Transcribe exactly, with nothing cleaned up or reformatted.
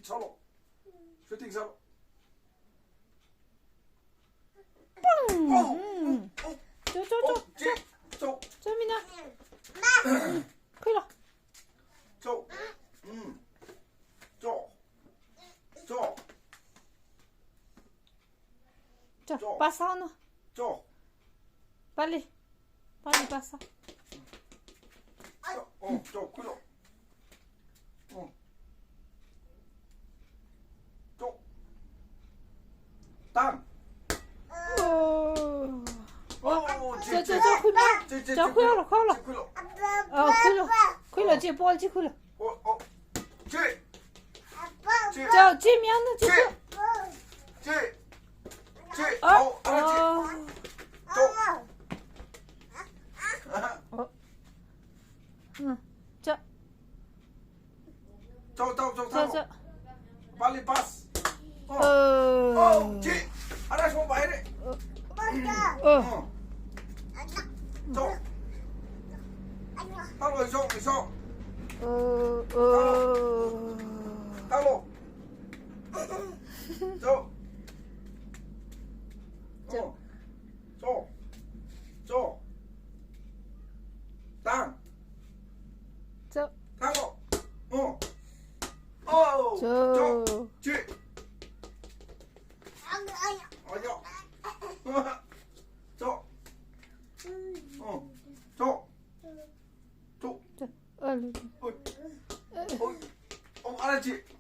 Sālo. Shooting sālo. Pang! Oh, oh, oh. Cho, cho, cho, oh, cho. Cho. Cho, Mina. Khuilo. Cho. Mm. Cho. Cho. Cho, cho. Pass sāno. Cho. Pali. Pali pass sā. Cho. Oh, cho, khuilo. Oh. Cho. Tang. Oh. Oh, cho, cho, cho, khuilo. Cho, cho, cho, khuilo, khuilo. Cho, khuilo. Oh, khuilo. Khuilo, chi ball chi khuilo. Oh, oh. Chi. Chi. Cho, chi miang na, chi. Chi. Chi. Chi. Ah, oh, ara chi. Oh. Cho. Oh. Hmm. Cho. Cho, cho, cho, cho, cho. Pali pass. Oh. Oh. Oh, chi. Ara shong bai re. Oh. Oh. Oh. Cho. Talo, iso, iso. Oh, oh. Talo. Cho. Cho. Oh. Cho. Cho. Tang. Cho. Talo. Oh. Oh. Cho. Cho. Chi. Ayo.